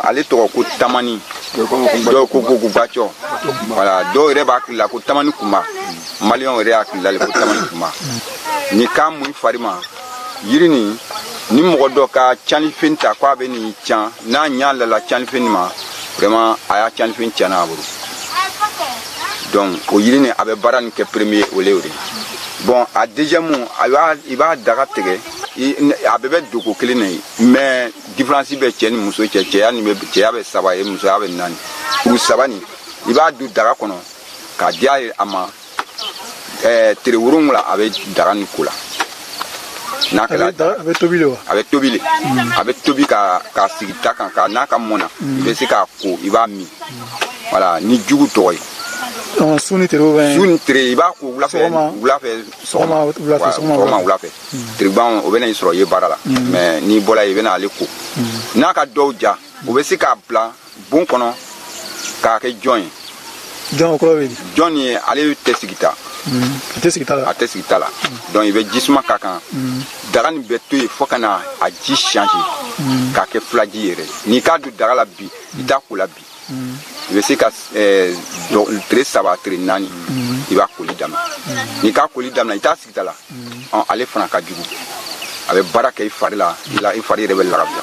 Ale tɔgɔ ko tamani, dɔw ko gwacɔ. Voilà, dɔw yɛrɛ b'a hakili la ko tamani kunba. Maliyɛnw yɛrɛ hakili la ko tamani kunba. Ni k'a mun i fari ma, yiri nin, ni mɔgɔ dɔ ka canifɛn ta k'a bɛ nin can, n'a ɲa lala canifɛn nin ma, vraiment a y'a canifɛn tiɲɛna a bolo. Donc o yiri nin, a bɛ baara nin kɛ premier, o le o de. Bon, a deuxième, a b'a i b'a daga tigɛ, a bɛɛ bɛ doko kelen de ye, mais différence bɛ cɛ ni muso cɛ. Cɛya nin bɛ, cɛya bɛ saba ye, musoya bɛ naani. Kuru saba nin, i b'a don daga kɔnɔ k'a di a ma tere 7, a bɛ daga nin ko la n'a kɛra. A bɛ tobi de wa? A bɛ tobi le, a bɛ tobi ka sigi ta kan ka n'a ka mɔna, i bɛ se k'a ko, i b'a min. Voilà, ni jugu tɔgɔ ye. Su ni tere bɛ? Su ni tere, i b'a ko wula fɛ. Sɔgɔma. Wula fɛ. Sɔgɔma, wula fɛ, sɔgɔma. Sɔgɔma, wula fɛ. Tereban, o bɛ na i sɔrɔ i ye baara la, mais n'i bɔra yen, i bɛ na ale ko. N'a ka dɔw ja, o bɛ se k'a bila bon kɔnɔ k'a kɛ jɔn ye. Jɔn, o kɔrɔ bɛ di? Jɔn ye, ale tɛ sigi ta. A tɛ sigi ta la. A tɛ sigi ta la. Donc i bɛ ji suma k'a kan, daga nin bɛ to yen fo ka na a ji changer k'a kɛ fulaji yɛrɛ. N'i k'a don daga la bi, i t'a ko la bi, i bɛ se ka tere 3, tere 4, i b'a koli daminɛ. N'i k'a koli daminɛ, i t'a sigi ta la. Ɔ, ale fana ka jugu, a bɛ baara kɛ i fari la, i fari yɛrɛ bɛ lagabiya.